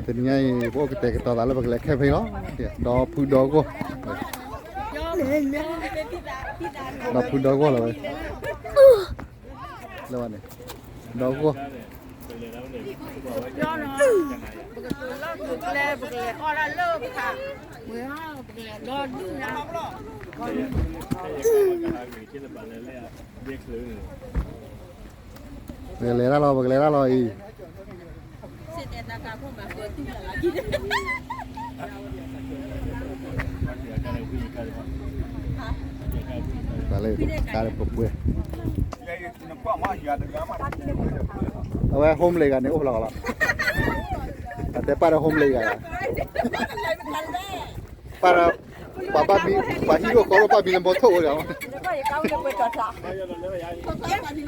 တနံၤညါအံၤ ပအိၣ်ကတဲာ်ကတီၤသးလၢပကလဲၤ camping လီၤ. ဒီဖုဒီဂီၢ်, ဒီဖုဒီဂီၢ်လီၤဝဲ, လၢန့ၣ်, ဒီဂီၢ် ပကတိၤလီၢ်ကျဲ ပကလဲၤအီၣ်ဒၣ်လၢပခး, ပကလဲၤတၢ်လီၤ ပကလဲၤတၢ်လီၤအံၤ. ပှၤလၢကါဒီးပှဲၤပှဲၤ, အဝဲ homeless ဂၤန့ၣ် အိၣ်ဖျါလီၤ, အတဲပၢ်ဒီး homeless ဂၤ, ပၢ်ဒီး ပှၤဘၣ်မံ, ပှၤဟံၣ်အိၣ်ဃီအိၣ် ဘၣ်မံလၢမိၢ်ထိၣ်အိၣ်ဒီး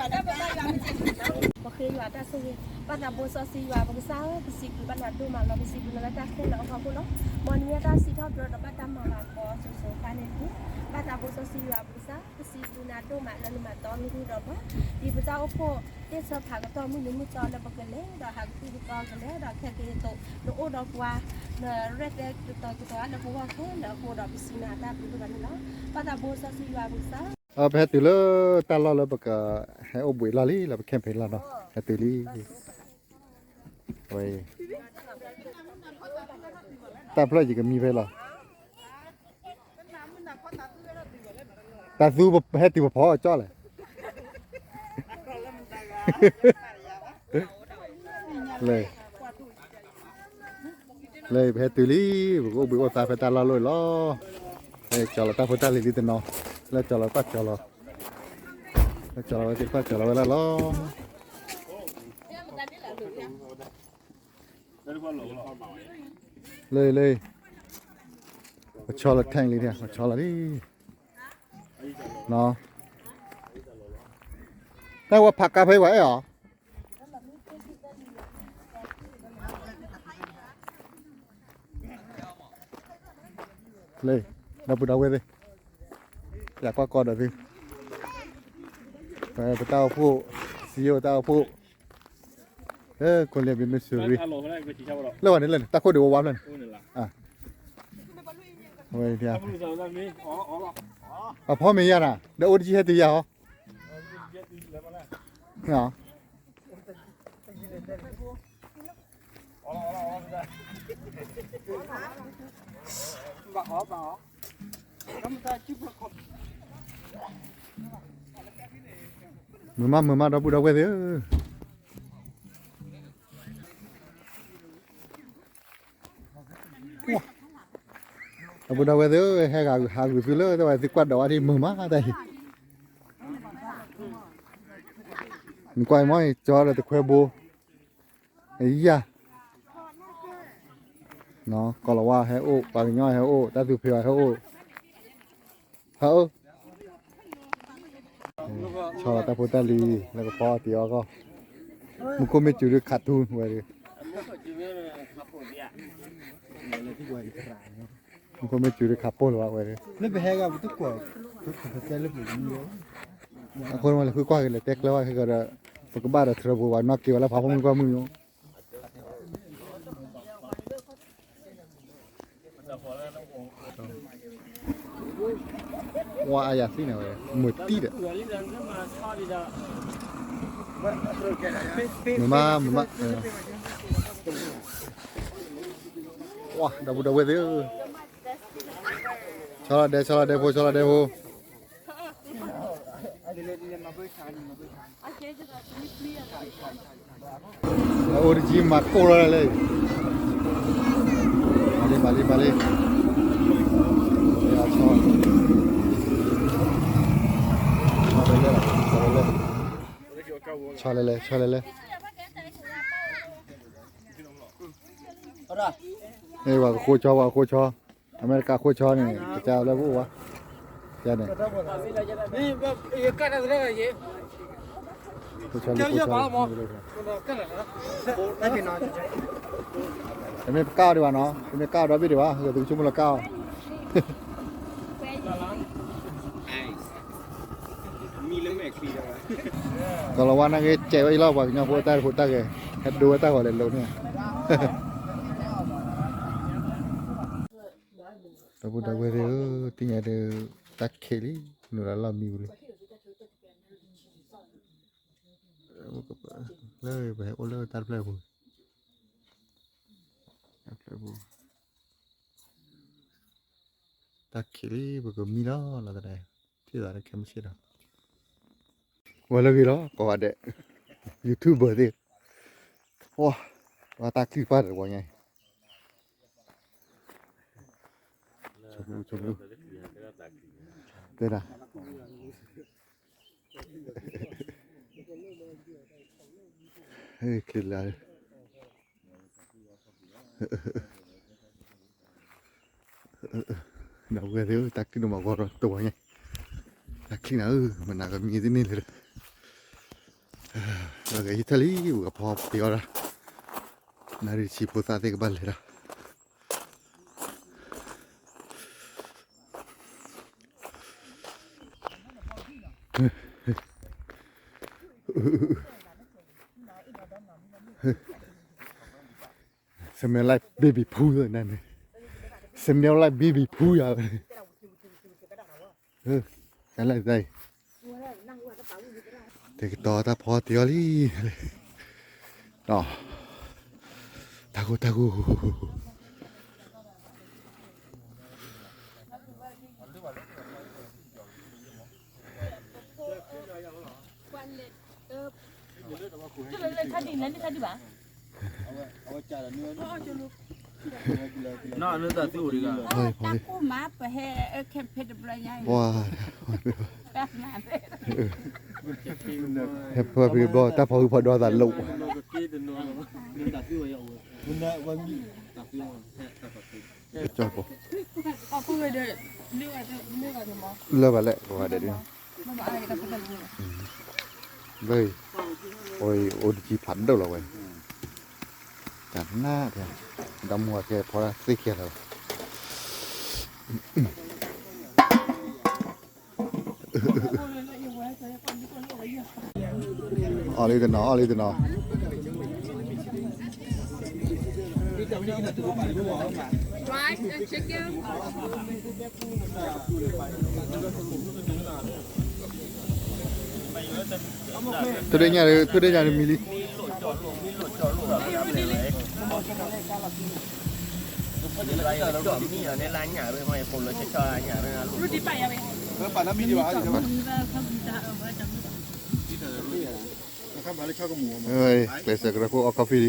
ပဃ့ယွၤတၢ်ဆိၣ်ဂ့ၤ, ဘၣ်သးဘိစီဆှံယွၤပကစၢ်ဧၢ, ပစံးဘျုးဘၣ်နၤဒိၣ်မးလီၤ, ပစံးဘျုးနၤလၢတၢ်ခဲလၢာ်အဖီခိၣ်လီၤ. မ်နံၤအတၢ်စံးထီၣ်ပတြၢၤဒီးဘၣ်တၢ်မၤလၤကပီၤစိၤစိၤဃၣ်န့ၣ်တက့ၢ်. ဘၣ်သးဘိစီဆှံယွၤပကစၢ်, ပစံးဘျုးနၤဒိၣ်မးလၢနမၤတီမ့ၢ်ဂ့ၤဒီးပှၤ, ဒ်ပတၢ်အိၣ်ဖှိၣ်သ့ၣ်ဆၢဖးကတီၢ်မုၢ်နံၤမုၢ်သီလၢပကလဲၤဒီးဟးကသံၣ်ကသီကလဲၤဒီးခဲက့ၤအသိး, နအိၣ်ဒီးပှၤ, နရဲၣ်သဲကတီၤကတီၤလၢပဂီၢ်ခဲလၢာ်အဃိဒီး ပစံးနၤတၢ်ဘျုးဒိၣ်မးန့ၣ်လီၤ. ဘၣ်သးဘိစီဆှံယွၤပကစၢ် ပဟဲတုၤလၢတၢ်လီၢ်လၢပကဟဲအိၣ်ဘှံးလီၢ်လံ လၢပ camping လီၢ်နီၤ, ဟဲတုၤလံ. တၢ်ဖျၢၣ်ယကမံဖဲလီၤ. တၢ်သူဟဲတုၤပဖီကၠီၣ်လဲၣ်. လၢ လၢပဟဲတုၤလံ, ပကအိၣ်ဘှံးအိၣ်သါဖဲတၢ်လီၢ်လီၢ်လီၤ. ကၠီလီၤတၢ်ဖိတၢ်လံၤလံတနီၤ, လၢကၠီလီၤတၢ်ကၠီလီၤ, လၢကၠီလီၤဝဲသ့ၣ်တဖၣ်ကၠီလီၤဝဲဒၣ်လီၤ. လၢ လၢ ပဆီလီၤ tank လံ, ပဆီလီၤလံ. တၢ်ဝဲဖးကါဖဲပှၤအဲၣ်အီၤ လၢ ဒီပုၢ်ဒီဝဲၢ်သ့ၣ်, ယကွၢ်ကီဒီးသု, ပတၢ်အိၣ်ဖှိၣ်, စံယိၣ်တၢ်အိၣ်ဖှိၣ်, လၢ Columbia Missouri, လၢဝဲန့ၣ်လၢန့ၣ် တၢ်ခိၣ်ဒံးဝါဝါဖျၢၣ်န့ၣ်, အဝဲ, ပှၤဖီမ့ၤယၤနၤ ဒီးအိၣ်တကံဟဲတုၤယၤဟီ, မုာ်မး မုာ်မး ဒီပုၢ်ဒီဝဲၢ်သ့ၣ်ဧၢ, ဒီပုၢ်ဒီဝဲၢ်သ့ၣ်ဧၢ, ဟဲဂၤဟးဂုာ်သုလၢ တဝဲသုကွၢ်ဒီးဝဲဒ်မုာ်မးတၢ်အံၤ, နကွၢ်အံၤမ့ၢ် ကၠီဒီးတခွဲဘိ, ယၤ, ကီၢ်လီၤဝါဟဲအိၣ်, ပှၤကညီဟဲအိၣ်, တၢ်သူဖံးအီၤဟဲအိၣ်, ဟဲအိၣ် ဆီလီၤတၢ်ဖိတၢ်လံၤ လၢကဖီအီၣ်တ့ၤအီၣ်ဂီၢ်, မူခိၣ်မ့ၢ်စူၤဒုးခးထူဝဲဒုး, မူခိၣ်မ့ၢ်စူၤဒုးခးပိၢ်လၢၤဘၣ်ဝဲဒုး, လၢပဟဲဂၤပတကွၢ်, ပတဲလၢပ, အဃိန့ၣ်လၢဃုကွၢ်က့ၤလဲၤတဲကျဲဝဲခဲကဒီး, ပကဘၣ်ဒီးထြၢဘိဝဲနီၢ်က့ၤဝဲလၢဖးဖီမုၢ်ကွၢ်မုၢ်ညိ ဝါအါယၤသ့ၣ်န့ၣ်ဝဲ, မုာ်တံၢ်ဒီး, မုာ်မး မုာ်မး, ဝါ ဒီပုၢ်ဒီဝဲၢ်သ့ၣ်ဧၢ, ဆီလီၤဒဲး ဆီလီၤဒဲးဖိ ဆီလီၤဒဲးဖိ အအိၣ်တကံမၤကိၢ်လီၤလဲၣ်, မၤလံ မၤလံ မၤလံ, ဆီလဲၣ်လဲၣ် ဆီလဲၣ်လဲၣ်, ပှၤကဃိဆီ ပှၤကဃိဆီ အမဲရကၤဃိဆီန့ၣ် ကစၢ်လၢပအိၣ်ဝဲ, ကန့ၣ်, ဃိဆီလံ ဃိဆီလံ, တမ့ၢ်ပကၢ်အီၤဒံးဘၣ်နီၤ, တမ့ၢ်ကၢ်အီၤဒီဘ့ၣ်ဒံးဘၣ်, သုကဆိကမိၣ်လၢကၢ်အီၤ, ကီၢ်လီၤဝါနာ်က့ ကဲးဝဲအံၤလီၤ ပှၤကညီဖိတၢ်ဖိတၢ်ဂဲၤ, ဟဲဒိဝဲတၢ်ဂီၤလဲၤလိၤန့ၣ်, ဟဲ ဒီပုၢ်ဒီဝဲၢ်သ့ၣ်ဧၢ, သ့ၣ်ညါဒီး တၢ်ခံးလံ, နုာ်လီၤလီၢ်မံပူၤလံ, လၢပဟဲအိၣ်လၢတၢ်တဖျၢၣ်ပူၤ, တၢ်ခံးလံ ပကမံလီၤလီၤတဒၣ်, ထံၣ်သးလၢခဲမုၢ်ဆ့ၣ်ဒီး, ဝဲလၢဂ့ၤလီၤ ကိးဂၤဒဲး, YouTuber သ့ၣ်, ပှၤ, ပှၤတၢ်ချံၣ်ဖးဒီးပှၤညါအံၤ တဲဒၣ်, ချ့လၢ, ဒီပုၢ်ဝဲၢ်သ့ၣ်ဧၢ, တၢ်ချံၣ်န့ၣ်မၤဂီၤဒီးတဝီညါ, တၢ်ချံၣ်နၤဧၢ, မနၤကမံသ့ၣ်န့ၣ်လဲၣ်ဒီး, လီၤဂာ်ယထၢၣ်လံ ပကဖီပှဲၤအီၣ်ဒၣ်, နၣ်ရံၣ်ဆံဖိသၣ်သ့ၣ်ကဘၣ်လဲၤဒီး Smell like baby poo နန့ၣ်, smell like baby poo ယၤ, ကလဲၣ်သ့ၣ်, တဲကတီၤတၢ်ဖီတ့ၢ်အီၤလံ, တၢ်ဂိၢ်တၢ်ဂိၢ် တၢ်ကူၣ်မး ပဟဲခဲဖဲတဘျီညါအံၤ, ပှၤ, ဟဲဖဲဖဲတဘျီ တၢ်ဖီဂုၢ်ဖီဒီသးလိာ်, ကၠီၢ်ဖိ, လၢဘၣ်လဲၣ် ပှၤဒဲးဒ်, လၢ, အိၣ်တကံဖးဒိၣ်လီၤဝဲ, တၢ်နး, ဒီမါဝၤကဲဖီသ့ခဲလၢာ်လီၤ. အီၣ်လံတနီၤ အီၣ်လံတနီၤ, ထိၣ်ဒ့ညါ, ထိၣ်ဒ့ညါတမံၤလံ. ကျဲးစၢးကရၢခိၣ်အီၣ် coffee လ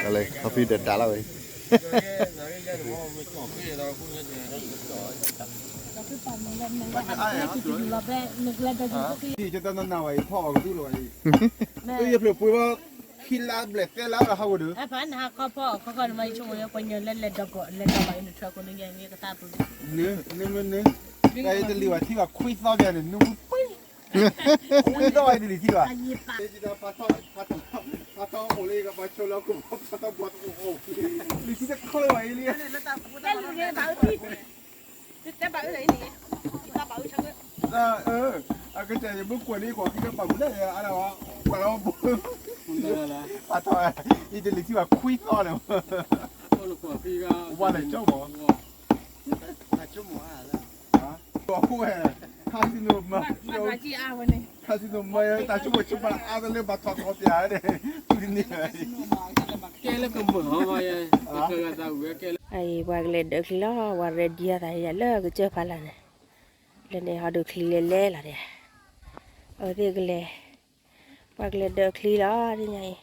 ံ, လၢ coffee ဒီးဒၣ်လီၤဝဲ, ယဖျၢၣ်ပှ့ၤဘၣ် ခံလါဘျဲၣ်သၢလါလီၤဟးဂီၤဒီး, တလံၤဝဲထံဘၣ်ခွံသီဘၣ်န့ၣ် နုၢ်ပှ့ၤ, ခွံသီဘၣ်တလံၤထံဘၣ်, လံၤထံတခီလၢဘၣ်အံၤလံ, တၢ်ဘၣ်အၢလၢအံၤန့ၣ်, တၢ်ဘၣ်အၢ, အကစၢ်ယမ့ၢ်ကွၢ်လံကွၢ်ခံကဘၣ်မူလၢအါလၢ, ကွၢ်လီၤဘိ, အတလံၤထံဘၣ်ခွံသီန့ၣ်, ဝါလဲၤကၠီမး, ခါဆံနိမၤ, ခါဆံနိမၤ တၢ်ဆိကမိၣ်ဆိကမးအါတလၢဘၣ်ထီၣ်ခီပၠးန့ၣ်, န့ၣ်, ကဲလၢကမၢ်ဟီမးယဲ, ပှၤကလဲၤဒၢးချံလီၤ, ဝဲ ready အသးယၤလၢကစၢၢ်ဖးလၢ်န့ၣ်, လၢန့ၣ်ဟီဒုးချံလဲၤလဲၤလီၤဒီး, အဝဲသ့ၣ်ကလဲၤ, ပှၤကလဲၤဒၢးချံလီၤ သ့ၣ်ညါအံၤ,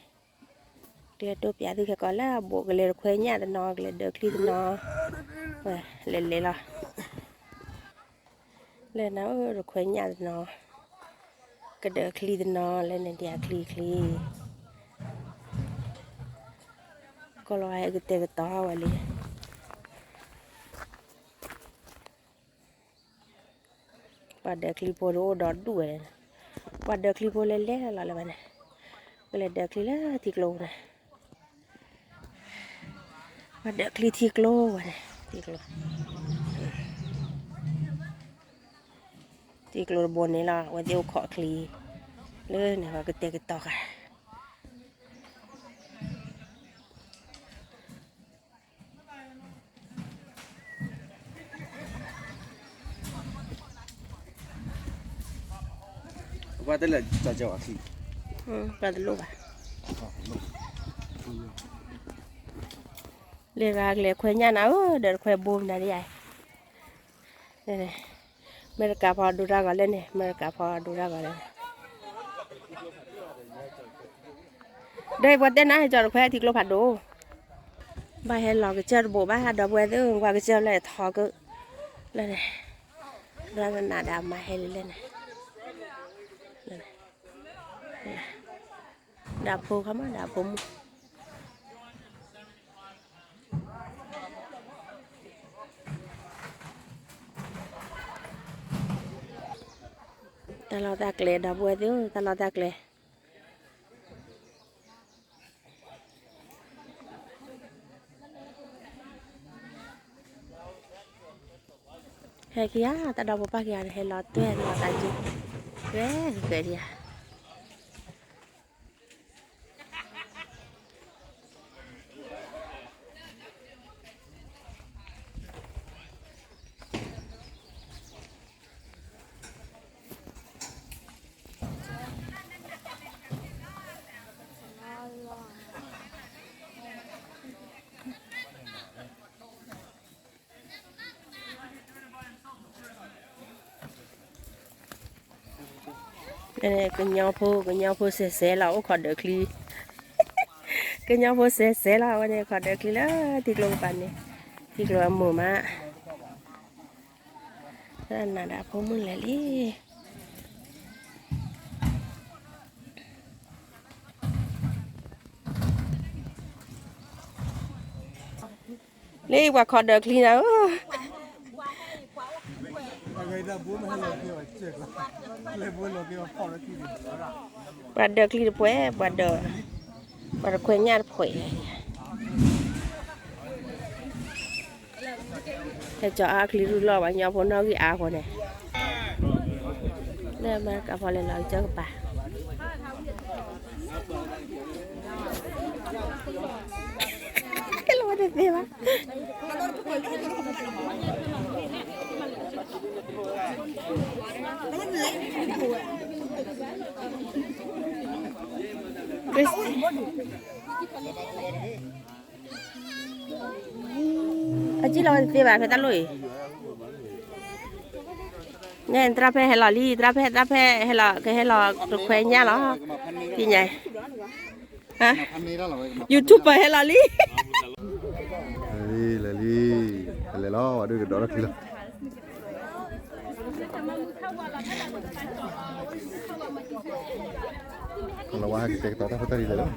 ကလဲၤတိပၠးသုခဲကိာ်လၢအဘူး ကလဲၤတခွဲညၣ်တနီၤ ကလဲၤဒၢးချံတနီၤ, ဝဲလဲၤလဲၤလီၤ, လၢနၤဧၢ တခွဲညၣ်တနီၤ, ကဒၢးချံတနီၤ လၢန့ၣ်ဒံးအချံချံ, ကီၢ်လီၤဟဲကတဲာ်ကတီၤဝဲလံ. ပှၤဒၢးချံဖိတအိၣ်ဒီးဒူၣ်ဝဲ, ပှၤဒၢးချံဖိလဲၤလဲၤလီၤလၢၤဘၣ်န့ၣ်, ကလဲၤဒၢးချံလၢထံကျိန့ၣ်, ပှၤဒၢးချံထံကျိဝဲန့ၣ်, ထံကျိ, ထံကျိတဘိန့ၣ်လီၤ အဝဲသ့ၣ်အိၣ်ခိးချံ, လၢန့ၣ်ပှၤကတဲာ်ကတီၤဃာ် ပှၤ ပှၤတလဲၤကၠီကၠီအခံ, ပှၤတလိၣ်ဘၣ်. လၢဂၤကလဲၤခွဲညၣ်နၤဧၢ, ဒီးတခွဲဘိမနုၤဒ်ယၤ, အမဲရကၤဖီဒိတၢ်ဂီၤလဲၣ်န့ၣ်, အမဲရကၤဖီဒိတၢ်ဂီၤလဲၣ်န့ၣ်. ဒီးပှၤတဲနၤဟဲကၠီတခွဲထံကျိဖးဒိၣ်, ဘၣ်ဟဲလီၤကစၢၢ်တဘိးဘၣ် ဒီပုၢ်ဝဲၢ်သ့ၣ်, ကွၢ်ကစၢၢ်လၢထီကၢၢ်လၢန့ၣ်, ဒီးနနၤဒီးမၤဟဲလံလၢန့ၣ်, ဒီးဖိခီမး ဒီးဖိမုၣ် တၢ်လီၢ်တၢ်ကျဲ ဒီပုၢ်ဝဲၢ်သ့ၣ်ဧၢ, တၢ်လီၢ်တၢ်ကျဲ. ဟဲခံဂၤ တၢ်ဒီဖိပၢ်ခံဂၤန့ၣ် ဟဲလီၤတွဲလီၤသးက့ၤ, ဝဲကဲဒံးဧါ. ကညီဖိ ကညီဖိစဲးစဲးလီၤ အိၣ်ခိးဒၢးချံ, ကညီဖိစဲးစဲးလီၤ အဝဲန့ၣ် ခိးဒၢးချံလၢ ထံကျိကပၤန့ၣ်, ထံကျိအမိၢ်မး, နၤဒီးဖိမုၣ်လဲၤလံ. လၢပှၤခိးဒၢးချံနၤဧၢ, ပှၤဒၢးချံတဖှဲး ပှၤဒၢး, ပှၤတခွဲညၣ်တဖှဲး. ဟဲကၠီအါချံရူၢ်လီၢ် ပှၤကညီဖိနီၣ်ဂံၢ်အါဃိန့ၣ်, လၢအမဲရကၤဖီလဲၤလီၤကစၢၢ်ကပၤ, ကဲလီၤဝဲတသ့ဘၣ်. အကံၣ်လီၤဝဲတသ့ဘၣ် ဖဲတၢ်လိၣ်အံၤ, နဲသရၣ်ဖဲဟဲလီၤလံ သရၣ်ဖဲ သရၣ်ဖဲဟဲလီၤ ကဟဲလီၤတခွဲညၣ်လီၤ, သ့ၣ်ညါ, YouTube ဟဲလီၤလံ. လဲၤလံ, လဲၤလီၤ ဝဲဒၣ်ကဒီးထီၣ်ချံလီၤ. ကလီၤဝါဟဲကတဲာ်ကတီၤတၢ်ဖိတၢ်လံၤလဲၤလီၤ.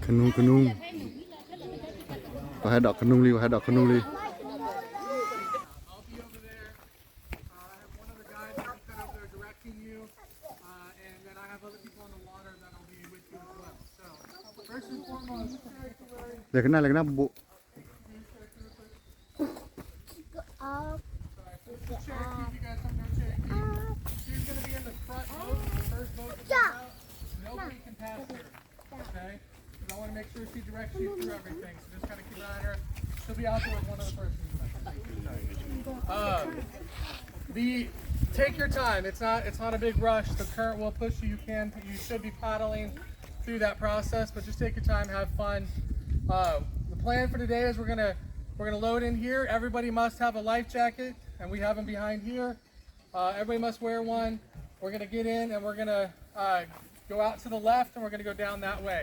ခနူ ခနူ, ပှၤဟဲဒိးခနူလံ ပှၤဟဲဒိးခနူလံ. First and foremost, လဲၤကနၣ် လဲၤကနၣ် ဘိး Cherokee, if you guys don't know Cherokee, she's going to be in the front boat, the first boat that comes out. Nobody can pass her, okay? Because I want to make sure she directs you through everything, so just kind of keep an eye on her. She'll be out there with one other person. Um, the, take your time. It's not, it's not a big rush. The current will push you. You can, you should be paddling through that process, but just take your time, have fun. Uh, the plan for today is we're gonna, we're gonna load in here. Everybody must have a life jacket, and we have them behind here. Uh, everybody must wear one. We're gonna get in, and we're gonna, uh, go out to the left, and we're gonna go down that way.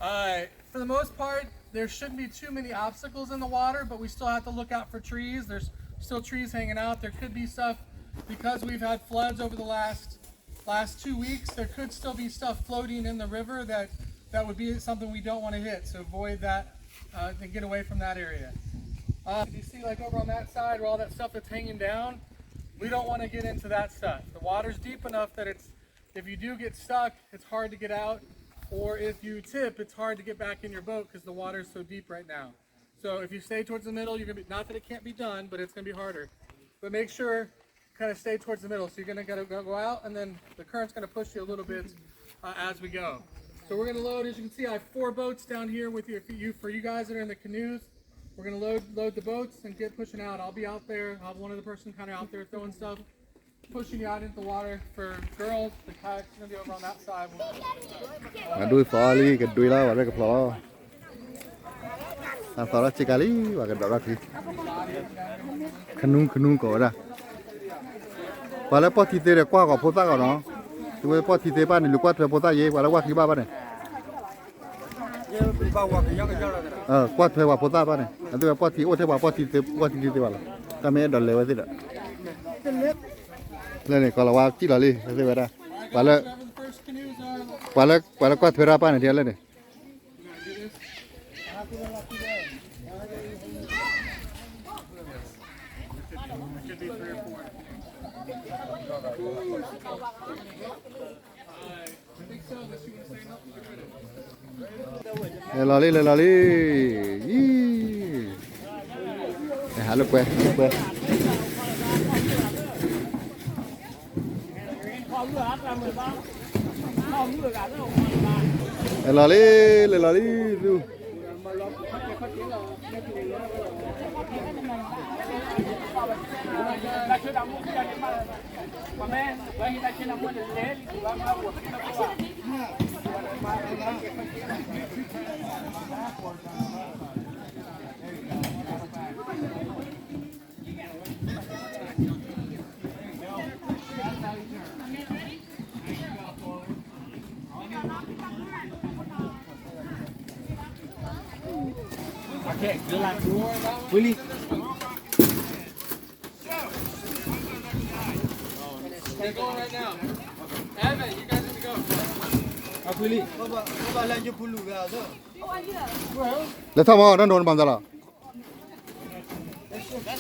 Uh, for the most part, there shouldn't be too many obstacles in the water, but we still have to look out for trees. There's still trees hanging out. There could be stuff, because we've had floods over the last last two weeks, there could still be stuff floating in the river that, that would be something we don't want to hit, so avoid that, uh, and get away from that area. Uh, you see, like, over on that side where all that stuff that's hanging down, we don't want to get into that stuff. The water's deep enough that it's, if you do get stuck, it's hard to get out, or if you tip, it's hard to get back in your boat 'cause the water's so deep right now. So if you stay towards the middle, you're gonna be, not that it can't be done, but it's gonna be harder. But make sure kind of stay towards the middle. So you're going to go out, and then the current's going to push you a little bit uh, as we go. So we're going to load. As you can see, I have four boats down here with you. For you, for you guys that are in the canoes, we're going to load load the boats and get pushing out. I'll be out there. I'll have one other person kind of out there throwing stuff, pushing you out into the water. For girls, the kayaks are going to be over on that side. We'll အဒွံသီလံ ကဒွံလီၤ ဝဲကဖျိးလီၤ. အသီလီၤစ့ကၤလံ ပှၤကဒီးထီၣ်ချံ ခနူခနူကိးဝဲဒၣ် ပှၤလၢပီၢ်ထံသ့ဒီး ကွၢ်ဂီၤဖိသၣ်ဂီၤနီၤ သုဝဲပီၢ်ထံသ့ဘၣ်န့ၣ် လူၤကွၢ်ထွဲဖိသၣ်ယဲ ပှၤလၢဝၢ်ချံဘၣ်ဘၣ်န့ၣ် ကွၢ်ထွဲပှၤဖိသၣ်ဘၣ်န့ၣ် အသုဝဲပီၢ်ထံအိၣ်ထဲပှၤပီၢ်ထံသ့ ပီၢ်ထံသ့ဘၣ်လီၤ တၢ်မ့ၢ်အဲၣ်ဒိးလဲၤဝဲသ့ၣ်ဒီး လၢန့ၣ် ကီၤလၤဝါစံၣ်လီၤလံ သ့ၣ်ဝဲဒၣ် ပှၤလၢ ပှၤလၢ ပှၤလၢကွၢ်ထွဲတၢ်ပၢ်န့ၣ် ထံလၢန့ၣ် လဲၤလီၤလံ လဲၤလီၤလံ ယံ ဟးလၢကွဲ လၢကွဲ လဲၤလီၤလံ လဲၤလီၤလံ သု Okay, good luck. Willie. They're going right now. Evan, you guys need to go. Up, Willie. လဲၤထီၣ်မီၤ တၢ်ဒိးနဘၣ်သးလီၤ တအိၣ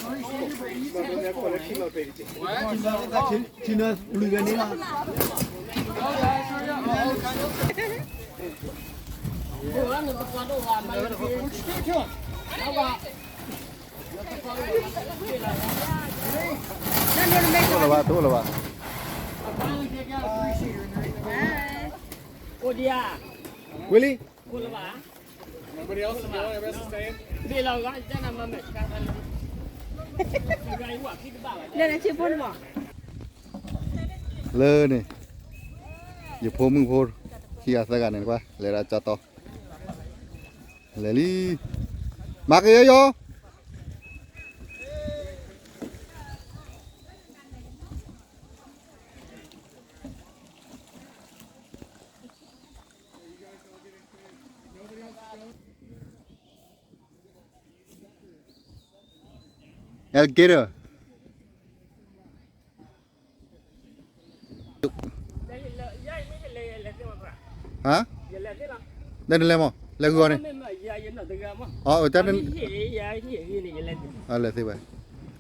်လၢၤဘၣ် တအိၣ်လၢၤဘၣ် Willie. Nobody else is going? Everybody else is staying? လၢန့ၣ် ယဖိမုၣ်ဖိ ခံဂၤသၢဂၤန့ၣ် ကွၢ် လဲၤဒၣ်ကၠီတီ လဲၤလံ မၤကယီယီ Alligator. ဟါ လဲၤနလဲၤမး လဲၤဂုၤအီၤန့ၣ် အတၢ် လဲၤသ့ဝဲ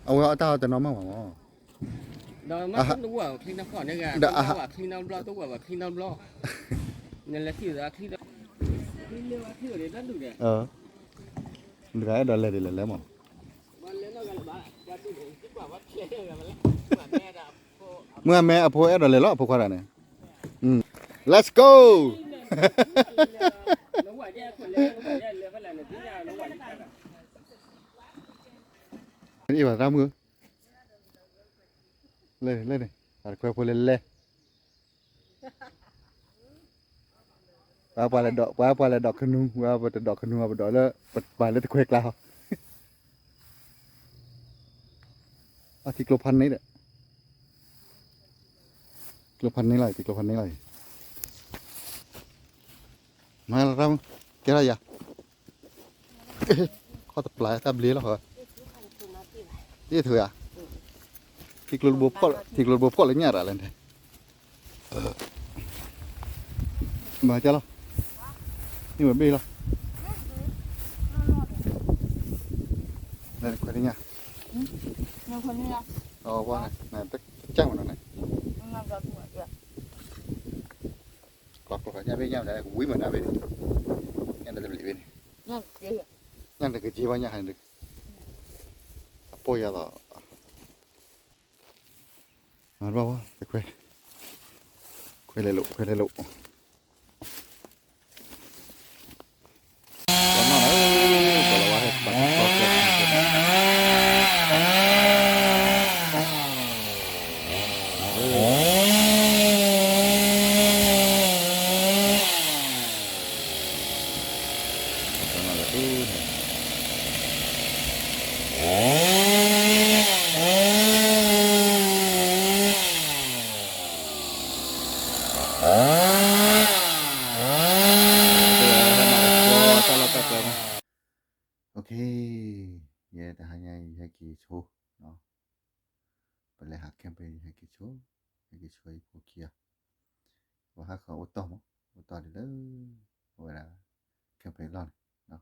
အဝဲအတၢ်ဟီတနီၤမးမးမး ဒီးမ့ၢ်တဝဲချံနီၢ်ဖီၣ်န့ၣ်ဂ့ၤ ဒီးအဟးဝဲချံနီၢ်ဘျီ တဝဲဘၣ်ချံနီၢ်ဘျီ နလဲၤထံၣ်ဒီးချံဒီး တဂၤအဲၣ်ဒိးလဲၤဒ်လဲၣ်လဲၣ်မး မုၢ်အမဲအဖိအဲၣ်ဒိးလဲၤလီၤ အဖိခွါတဂၤန့ၣ် Let's go. အံၤဘၣ်တၢ်မုၢ် လဲၤလဲၤန့ၣ် အတခွဲဖိလဲၤလဲၤ ပှၤပှၤလဲၤဒိး ပှၤပှၤလဲၤဒိးခနူ ပှၤပတဒိးခနူ ပဒိးလၢ ပပာ်လၢတခွဲကျါဟီ အထံကျိဖးန့ၣ်ဒီး ကျိဖးန့ၣ်လီၤ ထံကျိဖးန့ၣ်လီၤ မၤလၢရၢ်မုၢ် ကဲထီၣ်ယၤ ခီၣ်တပျၢ်တၢ်ဘျ့လီၤ ယထုးယၤ ထံကျိတဘိဖှီၣ် ထံကျိတဘိဖှီၣ်လၢညၣ်ရၤလဲၣ်န့ၣ် မၤကလီၤ မ့ၢ်ဝဲဘ့ၣ်လီၤ လဲၤခွဲးန့ၣ်ညါ အဝဲန့ၣ် တကၢ်မနီၤန့ၣ် ကျီကျီညၣ်ဘ့ၣ်ညၣ်မနီၤ ဝံၤမနီၤဘ့ၣ်န့ၣ် ညၣ်တဘျံးဘ့ၣ်န့ၣ် ညၣ်တကက့ဘၣ်ညၣ်ဟဲန့ၣ် အပိၢ်ယၤလီၤ မၤတဘၣ်ဝဲ တခွဲ, ခွဲလဲၤလိာ် ခွဲလဲၤလိာ်, ကနီၣ်လၢ ကလီၤဝါဟဲ OK, ယဲတဟါညါအံၤ ယဟဲက့ၤဆိ, ပလဲၤဟး camping ယဟဲက့ၤဆိ, ဟဲက့ၤဆိယဖိခံဂၤ, ပှၤဟးဃီၤအိၣ်တီၢ်မး, အိၣ်တီၢ်ဒ်လၢ အဝဲဒၣ် camping လီၢ်န့ၣ်, အ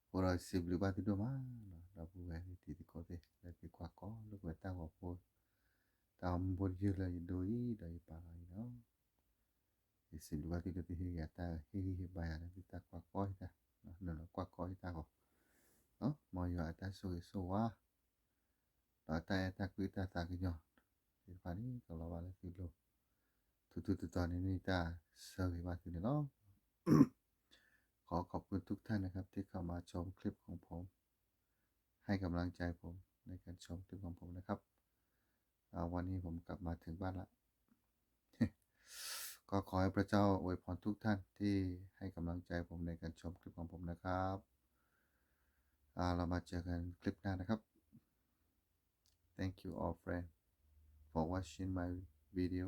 ဃိဒီးစံးဘျုးဘၣ်သုဒိၣ်မးလီၤ, ဒီပုၢ်ဝဲၢ်သ့ၣ်တံၤသကိးသ့ၣ် လၢသုကွၢ်ကီလိာ်ကွဲတၢ်ဂီၤဖိ, တၢ်ဂီၤမူဖိတယုၢ်လၢယဒိအံၤ ဒီးယပာ်လီၤအံၤလီၤ. ယစံးဘျုးဘၣ်သုလၢသုဟ့ၣ်ယၤတၢ်ဟ့ၣ်ဂံၢ်ဟ့ၣ်ဘါယၤလၢသုတၢ်ကွၢ်ကီတၢ်, နုာ်လီၤကွၢ်ကီတၢ်ဂီၤ, မ်ယွၤအတၢ်ဆိၣ်ဂ့ၤဆိၣ်ဝါ ဒီးတၢ်အဲၣ်တၢ်ကွံတၢ်သးကညီၤသ့ၣ်တဖၣ်န့ၣ် ကလီၤဘၣ်လၢသုလိၤ, ထူထူတီတီန့ၣ် မ့ၢ်တၢ်ဆၢဂ့ၤဘၣ်သုန့ၣ်လီၤ. ขอขอบคุณทุกท่านนะครับที่เข้ามาชมคลิปของผม ให้กำลังใจผมในการชมคลิปของผมนะครับ อ่า วันนี้ผมกลับมาถึงบ้านละ ก็ขอให้พระเจ้าอวยพรทุกท่านที่ให้กำลังใจผมในการชมคลิปของผมนะครับ อ่า เรามาเจอกันคลิปหน้านะครับ Thank you all friend for watching my video.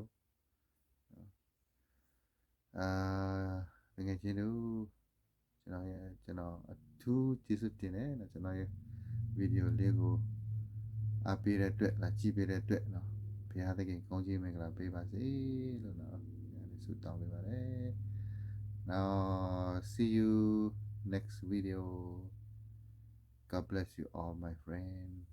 Uh, တကယ်ချင်းတို့ ကျွန်တော်ရဲ့ ကျွန်တော်အထူးကျေးဇူးတင်တယ်နော် ကျွန်တော်ရဲ့ video လေးကို အားပေးတဲ့အတွက် လာကြည့်ပေးတဲ့အတွက်နော် ဘုရားသခင်ကောင်းကြီးမင်္ဂလာပေးပါစေလို့နော် ဆုတောင်းပေးပါတယ်နော် see you next video. God bless you all, my friend.